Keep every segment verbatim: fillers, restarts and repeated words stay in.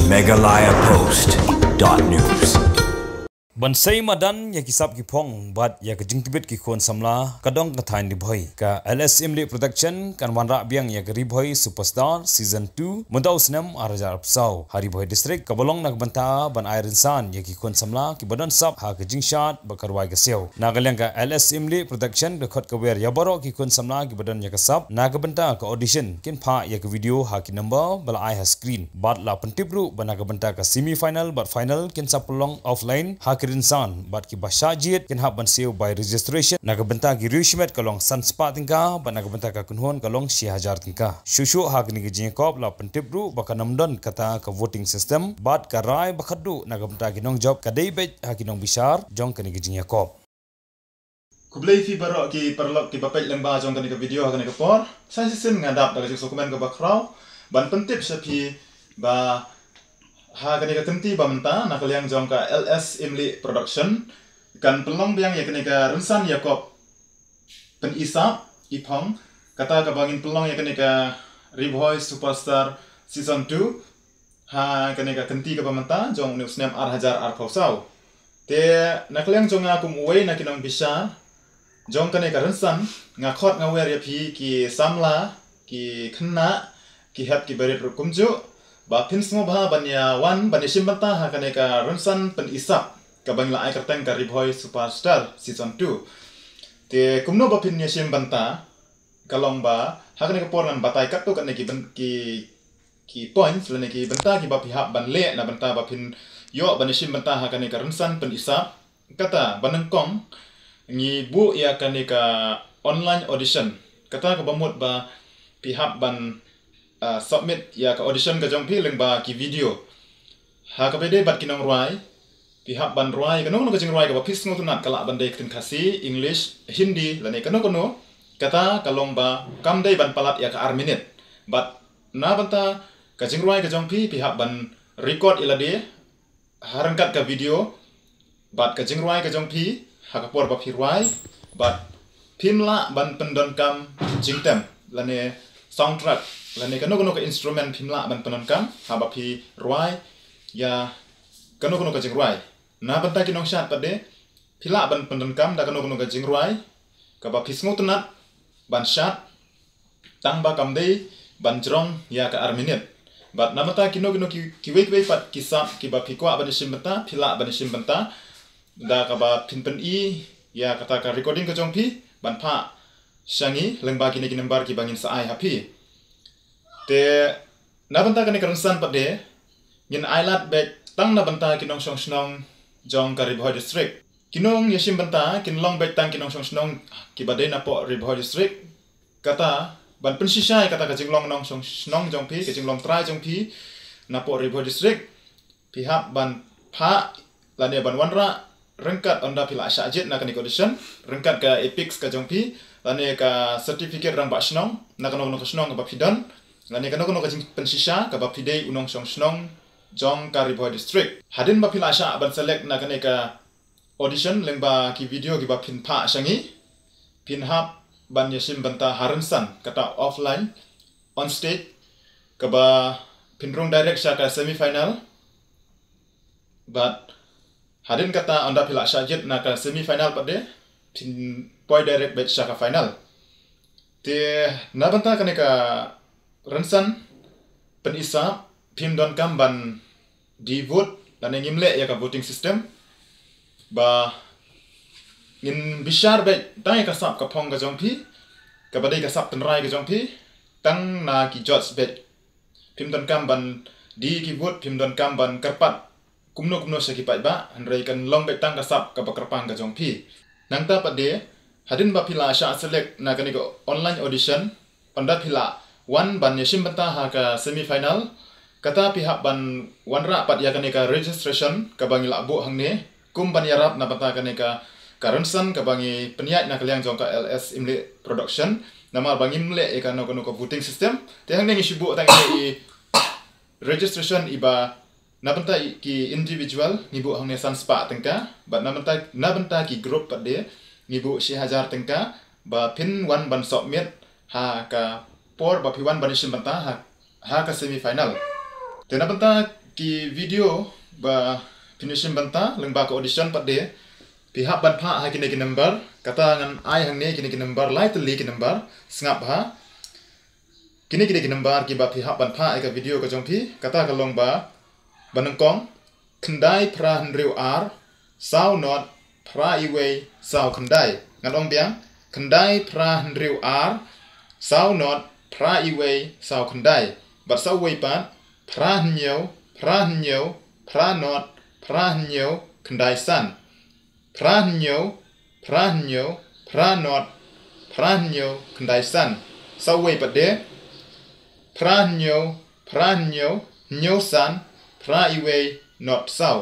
Meghalaya Post dot news. Ban sei madan ïa ki sap ki phong bad ïa ka jingtbit ki khun samla ka dong ka thaiñ Ri Bhoi, ka L S Imli Production kan wanrah biang ïa ka Ri Bhoi Superstar Season two mynta u snem ar hajar arphew saw ha Ri Bhoi District, kaba long na ka bynta ban ai rynsan ïa ki khun samla kiba don sap ha ka jingshad bad ka rwai ka siaw. Na ka liang ka L S Imli Production ka khot ka wer ïa baroh ki khun samla kiba don ïa ka sap na ka bynta ka audition kin phah ïa ka video ha ki number ba la ai ha screen. Bad la pyntip ruh ba na ka bynta ka semi final bad final kin sa pynlong offline ha ki rynsan, bad kiba shah jied kin hap ban siew by registration. Na ka bynta ki riewshimet ka long san spah tyngka, bad na ka bynta ka kynhun ka long shi hajar tyngka. Shuh shuh ha kane ka jingïakop la pyntip ruh ba kan ym don kata ka voting system, bad ka rai ba khatduh na ka bynta ki nongjop ka dei beit ha ki nongbishar jong kane ka jingïakop. Khublei phi baroh ki paralok kiba peit lyngba jong kane ka video ha kane ka por. Sa shisien nga dap da ka jingsngewkmen kaba khraw ban pyntip sha phi ba ha kane ka kynti ba mynta na ka liang jong ka L S Imli Production kan pynlong biang ïa kane ka rynsan ïakop pyni sap ki phong, kata kaba ngin pynlong ïa kane ka Ri Bhoi Superstar Season two ha kane ka kynti kaba mynta jong une u snem ar hajar arphew saw. Te na ka liang jong nga kum uwei na ki nongbishar jong kane ka rynsan, nga khot nga wer ïa phi ki samla, ki khynnah, ki hep ki barit ruh kumjuh, ba phin sngewbha ban ïa wan ban ïa shim bynta ha kane ka rynsan pyni sap kaba ngi la ai kyrteng ka Ri Bhoi Superstar Season two. Te kumno ba phin ïa shim bynta, ka long ba ha kane ka por ngan batai katto katne ki byn-, ki, ki points lane ki bynta kiba phi hap ban leh na bynta ba phin ïoh ban ïa shim bynta ha kane ka rynsan pyni sap. Kata ba nyngkong ngi buh ïa kane ka online audition. Kata kaba mut ba phi hap ban, ah, submit ïa ka audition ka jong phi lyngba ki video. Ha kaba ïadei bad ki nongrwai, phi hap ban rwai kano kano ka jingrwai kaba phi sngewtynnat, ka lah ban dei ktien Khasi, English, Hindi lane kano kano. Kata ka long ba kam dei ban palat ïa ka ar minit. Bad na bynta ka jingrwai ka jong phi, phi hap ban record ïa lade ha ryngkat ka video bad ka jingrwai ka jong phi ha ka por ba phi rwai, bad phim lah ban pyndonkam jingtem lane soundtrack lane kano kano ka instrument phim lah ban pyndonkam haba phi rwai ïa kano kano ka jingrwai. Na bynta ki nongshad pat de, phi lah ban pyndonkam da kano kano ka jingrwai kaba phi sngewtynnat ban shad, tang ba kam dei ban jrong ïa ka ar minit. Bad na bynta kino kino ki, kiwei kiwei pat ki sap kiba phi kwah ban ïa shim bynta, phi lah ban ïa shim bynta da kaba phin pyni ïa kata ka recording ka jong phi ban phah sha ngi lyngba kine ki number kiba ngin sa ai ha phi. Te na bynta kane ka rynsan pat de, ngin ailad beit tang na bynta ki nongshong shnong jong ka Ri Bhoi District. Ki nong ïa shim bynta kin long beit tang ki nongshong shnong kiba dei na poh Ri Bhoi District. Kata ban pynshisha ïa kata ka jinglong nongshong shnong jong phi, ka jinglong trai jong phi na poh Ri Bhoi District, phi hap ban phah lane ban wanrah ryngkat ynda phi la shah jied na kane ka audition, ryngkat ka EPIC ka jong phi lane ka certificate rangbah shnong na kano kano ka shnong kaba phi don, lane kano kano ka jingpynshisha kaba phi dei u nongshong shnong jong ka Ri Bhoi District. Hadien ba phi la shah ban select na kane ka audition lyngba ki video kiba phin phah sha ngi, phin hap ban ïa shim bynta ha rynsan, kata offline, on stage, kaba phin rung direct sha ka semi final. Bad hadien kata ynda phi la shah jied na ka semi final pat de, phin poi direct beit sha ka final. Te na bynta kane ka rynsan pyni sap, phim donkam ban die vote lane ngim leh ïa ka voting system. Ba ngin bishar beit tang ïa ka sap ka phong ka jong phi, kaba dei ka sap tynrai ka jong phi, tang na ki judge beit. Phim donkam ban die ki vote, phim donkam ban kyrpad kumno kumno sha ki paidbah, hynrei kan long beit tang ka sap kaba kyrpang ka jong phi. Nangta pat de, hadien ba phi la shah select na kane ka online audition, ynda phi la wan ban ïa shim bynta ha ka semi final, kata phi hap ban wanrah pat ïa kane ka registration kaba ngi la buh hangne, kum ban ïarap na bynta kane ka, ka rynsan kaba ngi pynïaid na ka liang jong ka L S Imli Production, namar ba ngim leh ïa kano kano ka voting system. Te hangne ngi shu buh tang ïa i registration iba na bynta i, ki individual ngi buh hangne san spah tyngka, bad na bynta, na bynta ki group pat de ngi buh shi hajar tyngka, ba phin wan ban submit ha ka por ba phi wan ban ïa shim bynta ha, ha ka semi final. Te na bynta Ki video ba phin ïa shim bynta lyngba ka audition pat de, phi hap ban phah ha kine ki number. Kata ngan ai hangne kine ki number, lai tylli ki number. Sngap ha. Kine kine ki number kiba phi hap ban phah ïa ka video ka jong phi. Kata ka long ba, ba nyngkong, khyndai phra hynriew ar, saw not, phra iwei, saw khyndai. Ngan ong biang, khyndai phra hynriew ar, saw not, phra iwei, saw khyndai. Bad sa uwei pat, phra hynñiew, phra hynñiew, phra not, phra hynñiew, khyndai san. Phra hynñiew, phra hynñiew, phra not, phra hynñiew, khyndai san. Sa uwei pat de, phra hynñiew, phra hynñiew, hynñiew san, phra iwei, not saw.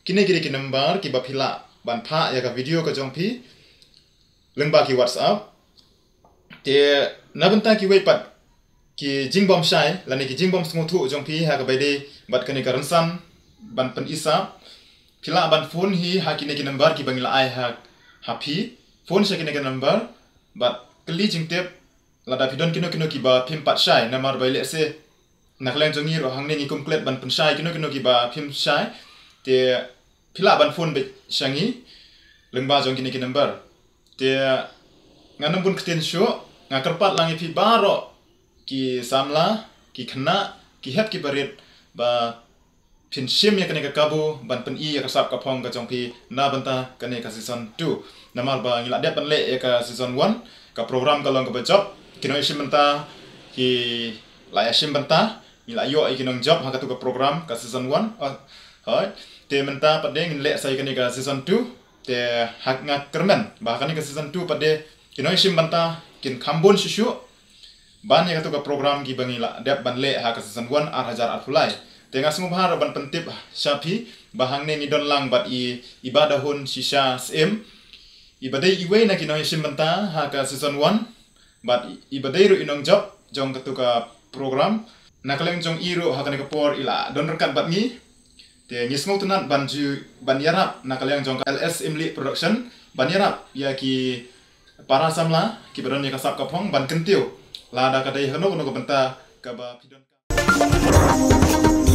Kine kine ki number kiba phi lah ban phah ïa ka video ka jong phi lyngba ki WhatsApp. Te na bynta kiwei pat ki jingbym shai lane ki jingbym sngewthuh jong phi ha kaba ïadei bad kane ka rynsan ban pyni sap, phi lah ban phone hi ha kine ki number kiba ngi la ai ha, ha phi. Phone sha kine ki number bad kylli jingtip. Lada phi don kino kino kiba phim pat shai, namar ba lehse na ka liang jong ngi ruh hangne ngi kum klet ban pynshai kino kino kiba phim shai. Te phi lah ban phone beit sha ngi lyngba jong kine ki number. Te ngan ym bun ktien shuh, nga kyrpad lang ïa phi baroh ki samla, ki khynnah, ki hep ki barit ba phin shim ïa kane ka kabu ban pyni ïa ka sap ka phong ka jong phi na bynta kane ka season two. Namar ba ngi la dep ban leh ïa ka season one, ka program ka long kaba jop, ki nongïashim bynta ki la ïashim bynta, ngi la ïoh ïa ki nongjop ha katu ka program ka season one. Oh, hooid. Te mynta pat de ngin leh sa ïa kane ka season two. Te ha, nga kyrmen ba ha kane ka season two pat de ki nongïashim bynta kin kham bun shuh shuh ban ïa katu ka program kiba ngi la dep ban leh ha ka season one ar hajar arphew lai. Te nga sngewbha ruh ban pyntip sha phi ba hangne ngi don lang bad i, i Bah Dahun Shisha Syiem, iba dei iwei na ki nongïashim bynta ha ka season one, bad i, iba dei ruh i nongjop jong katu ka program. Na ka liang jong i ruh ha kane ka por i la don ryngkat bad ngi. Te ngi sngewtynnat ban ju, ban ïarap na ka liang jong ka L S Imli Production ban ïarap ïa ki para samla kiba don ïa ka sap ka phong ban kyntiew lada ka dei ha kano kano ka bynta kaba phi don.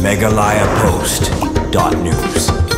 Meghalaya Post dot news.